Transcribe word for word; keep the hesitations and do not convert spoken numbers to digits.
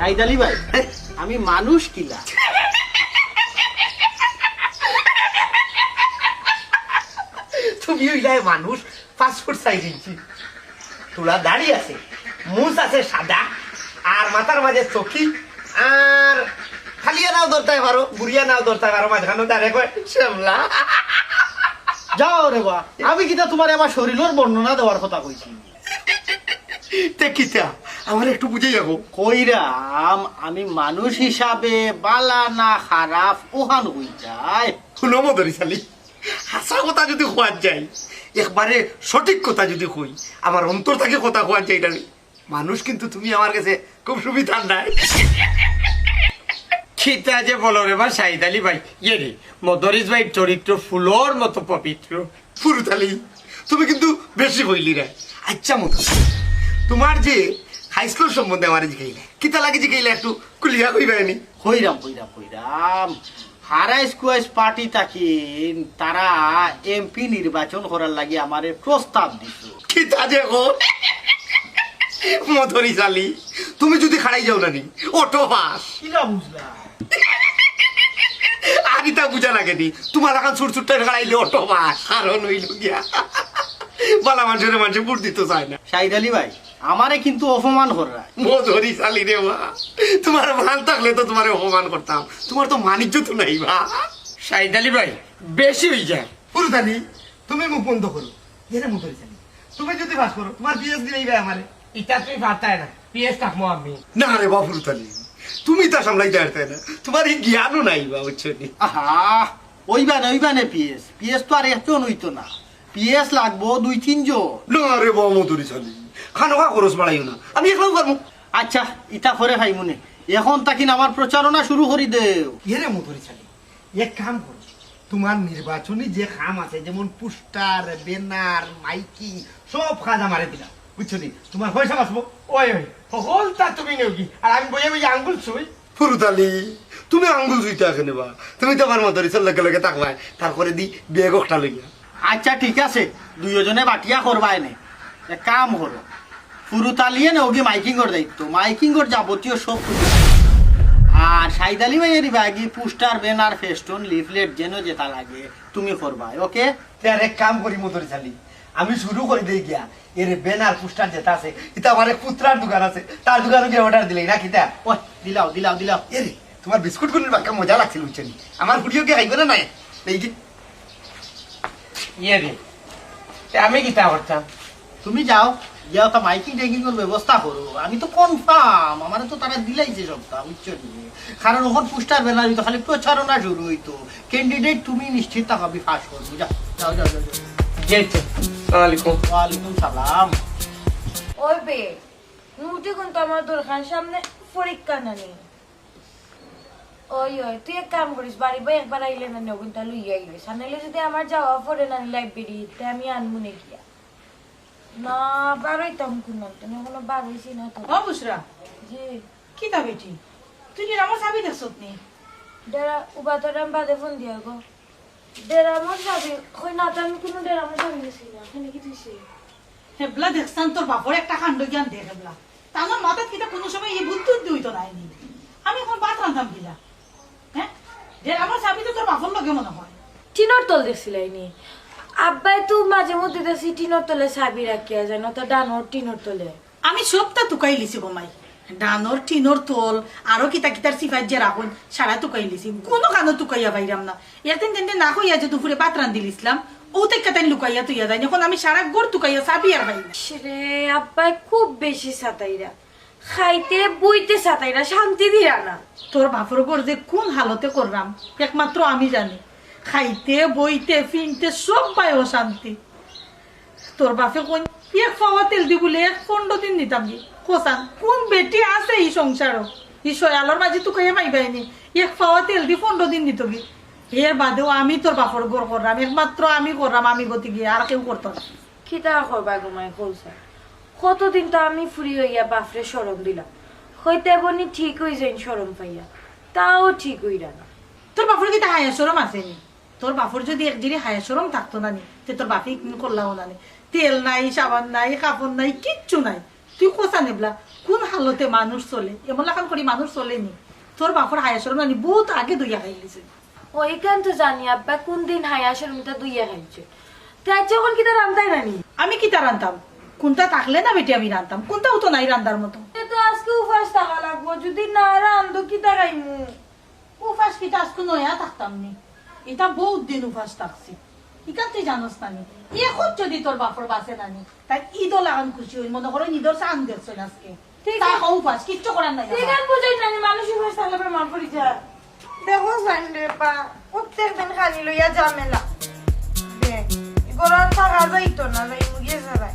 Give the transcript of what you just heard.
সাইদ আলী ভাই, আমি মানুষ কিলা? তুমি অইলায় মানুষ, পাঁচ ফুট চাইর ইঞ্চি। তুলা দাড়ি আছে, মুছ আছে সাদা, আর মাথার মাঝে চকি, আর খালিয়া নাও ধরতায় পারো, বুড়িয়া নাও ধরতায় পারো, মাঝখানো দাঁড়ে কয় শ্যামলা। যাও রে বা, আমি কিতা তুমারে আমার শরীলর বর্ণনা দেওয়ার কথা কইছি? তে কিতা? আমারে একটু বুঝাইয়া কও। কইরাম, আমি মানুষ হিসাবে বালা না খারাপ অখান অই যায়। হুনো মদরিছ আলী, হাছা কথা যুদি কওয়াত যাই, একবারে সঠিক কথা যুদি কই, আমার অন্তর থাকি কথা কওয়াত যাই না রে। মানুষ কিন্তু তুমি আমার গেছে খুব সুবিধার নায়। কিতা যে বলো রে বা সাইদ আলী ভাই, ইয়ে রে, মদরিছ ভাইর চরিত্র ফুলর মতো পবিত্র। ফুরুত আলী, তুমি কিন্তু বেশি কইলিরায়। আইচ্ছা মদরিছ, তুমার যে হাইস্কুল সম্বন্ধে আমারে জিকাইলায়, কিতা লাগি জিকাইলায় একটু খুলিয়া কইবায়নি? কইরাম, কইরাম, কইরাম। হারা স্কোয়াশ পার্টি থাকি তারা এমপি নির্বাচন করার লাগি আমারে প্রস্তাব দিছে। কিতা যে কও? মদরিছ আলী, তুমি যুদি খাড়াই যাও না নি, অটো পাস। কিলা বুঝলা? আর ইতা বুঝা লাগে নি, তুমার লাখান ছুট ছুট্টা খাড়াইলে অটো পাস। কারণ অইলো গিয়া, বালা মানষরে মানষে ভোট দিতো চায় না। সাইদ আলী ভাই, আমারে কিন্তু অপমান কররায়। মদরিছ আলী রে বা, তুমার মান থাকলে তো তুমারে অপমান করতাম, তুমার তো মান ইজ্জত নাই বা। সাইদ আলী ভাই, বেশি অই যায়। ফুরুত আলী, তুমি মুখ বন্ধ করো। এরে মদরিছ আলী, তুমি যুদি পাস করো, তুমার পিএস দিলাইবায় আমারে। ইতা তুমি পারতায় না, পিএস থাকমু আমি। না রে বা ফুরুত আলী, তুমি ইতা সামলাইতায় পারতায় না, তুমার ই জ্ঞানও নাই বা, বুঝছো নি? আহা, অইবা না, অইবা না পিএস। পিএস তো আর একজন অইতো না, পিএস লাগবো দুই তিনজন। না রে বা মদরিছ আলী, খানোখা খরচ বাড়াইও না, আমি একলাউ পারমু। আইচ্ছা, ইতা পরে পাইমুনে, অখন থাকি আমার প্রচারণা শুরু করি দেও। এরে মদরিছ আলী, এক কাম করো, তুমার নির্বাচনী যে কাম আছে, যেমন পোস্টার, ব্যানার, মাইকিং, সব কাজ আমারে দিলাও, বুঝছো নি? তুমার পয়সা বাঁচবো। ওই, ওই, হকলতা তুমি নেওগি, আর আমি বইয়া বইয়া আঙ্গুল চুই। ফুরুত আলী, তুমি আঙ্গুল চুইতায় কেনে বা? তুমি তো আমার মদরিছর লগে লগে থাকবায়, তারপরে দি ব্যাগ একটা লইয়া। আইচ্ছা, ঠিক আছে, দুইওজনে বাটিয়া করবায় নে। এক কাম করো, ফুরুত আলীয়ে নেওগি মাইকিংর দায়িত্ব, মাইকিংর যাবতীয় সব কিছু। আর সাইদ আলী ভাইয়ে দিবায়গি পোস্টার, ব্যানার, ফেস্টুন, লিফলেট, যেন যেতা লাগে তুমি করবায়, ওকে? তে আর এক কাম করি মদরিছ আলী, আমি শুরু করি দেই গিয়া। এরে ব্যানার পোস্টার যেতা আছে, ইতা আমার এক পুতরার দোকান আছে, তার দোকানো গিয়া অর্ডার দিলেই না কিতা? ওই, দিলাও, দিলাও, দিলাও। এরে, তুমার বিস্কুটগুনির বাক্কা মজা লাগছিল, বুঝছো নি? আমার ফুড়িও গিয়া খাইবো না নাই? এই যে ইয়ে রে, তে আমি কিতা করতাম? তুমি যাও, গিয়া অতা মাইকিং টাইকিংর ব্যবস্থা করো। আমি তো কনফার্ম, আমারে তো তারা দিলাইছে সবতা, বুঝছো নি? কারণ অখন পোস্টার ব্যানার অইতো, খালি প্রচারণা শুরু অইতো। ক্যান্ডিডেট তুমি নিশ্চিত থাকো, আমি পাস করমু। যাও, যাও, যাও, যাও, যাও। জি, জি। আসসালামু আলাইকুম। ওয়ালাইকুম সালাম। ওই বে, নুটি কিন্তু আমার দরকার, সামনে পরীক্ষা না নি? ওই, ওই, তুই এক কাম করিস, বাড়ি বায় একবার আইলে না নি, ওগুনতা লইয়া আইবে। সানাইলে যদি আমার যাওয়া পড়ে না নি লাইব্রেরি, তে আমি আনমু নে গিয়া। না, বারইতাম কুন নাম, তুমি এখনো বারইছি না তো। ও বুশরা। জি। কিতা বেটি? তুই ডেরামর চাবি দেখছত নি? ডেরা, উবা তোরে আমি বাদে ফোন দিয়া গো। ডেরামর চাবি? কই না তো, আমি কুনু ডেরামর চাবি নিছি না। এখানে কি তুইছে? হেবলা দেখছান তোর বাপর একটা কাণ্ড জ্ঞান দেখ হেবলা। তানোর মাথাত কিতা কুনু সময় ই বুদ্ধি উদ্ধি অইতো নায় নি? আমি অখন ভাত রান্তাম কিলা? হ্যাঁ? ডেরামর চাবি তো তোর বাপর লগে মনে হয়। টিনর তল দেখছিলায় নি? আব্বায় তো মাঝে মধ্যে দেখছি টিনর তলে চাবি রাখিয়া যায়, না তো ডানোর টিনর তলে। আমি সবতা তুকাইলিছি গো মাই। ডানোর টিনর তল, আরো কিতা কিতার সিফাত যে রাখইন, সারা তুকাইলিছি। কুনু কানো তুকাইয়া পাইরাম না। একদিন তেনরে না কইয়া যে দুপুরে ভাত রান্দিলিছলাম, অউ থাকি তাইন লুকাইয়া থইয়া যাইন। অখন আমি সারা ঘর তুকাইয়া চাবি আর পাই না। ইশ রে, আব্বায় খুব বেশি সাতাইরা। খাইতে বইতে সাতাইরা, শান্তি দিরা না। তোর বাপর ঘর যে কুন হালতে কররাম, একমাত্র আমি জানি। খাইতে, বইতে, ফিনতে সব বায় অশান্তি। তোর বাপে কইন, এক পাওয়া তেল দি বুলে এক পনরো দিন নিতাম গি। কছান, কুন বেটি আছে ই সংসারো? ই সয়ালর মাঝে তুকাইয়া পাইবায় নি। এক পাওয়া তেল দি পনরো দিন নিতো গি। এর বাদেও আমি তোর বাপর ঘর কররাম, একমাত্র আমি কররাম, আমি গতিকে আর কেউ করতো না। কিতা করবা গো মাই কও ছাইন? কতদিন তো আমি ফুরি অইয়া বাপরে শরম দিলাম। কইতে বনি ঠিক অই যাইন শরম পাইয়া, তাও ঠিক অইরা না। তোর বাপর কিতা হায়া শরম আছে নি? তোর বাপর যদি এক জিরি হায়া শরম থাকতো না নি, তে তোর বাপে ইখান করলাও না নি। তেল নাই, সাবান নাই, কাপড় নাই, কিচ্ছু নাই। তুই কছান এবলা, কুন হালতে মানুষ চলে? এমন লাখান করি মানুষ চলেনি। তোর বাপর হায়া শরম নানি, বউত আগে ধইয়া খাইলিছইন। ও, ইখান তো জানি আব্বা, কুন দিন হায়া শরম ইতা ধইয়া খাইছে। তে আইচ্ছা, অখন কিতা রান্তায় নানি? আমি কিতা রানতাম? কুনতা থাকলে না বেটি আমি রানতাম, কুনতাউ তো নাই রান্দার মতো। তে তো আজকে উপাস থাকা লাগবো, যুদি না রান্ধো কিতা খাইমু? উপাস কিতা আজকে নয়া থাকতাম নি? ইতা বউত দিন উপাস থাকছি। ইখান তুই জানোস নানি? অখন যুদি তোর বাপর বাঁচে নানি, তাইন ইদর লাখান খুশি অইন, মনো করো ইদর চান দেখছইন আজকে। ঠিক আছে। উপাস, কিচ্ছু করার নাই। ঠিক আছে, বুঝাই নানি, মানুষ উপাস থাকলে বেমার পড়ি যায়। দেখো জান রে বা, প্রত্যেক দিন খালি লইয়া ঝামেলা। দে, ঘরো থাকা যাইতো না, যাই মুগিয়ে ছাড়াই।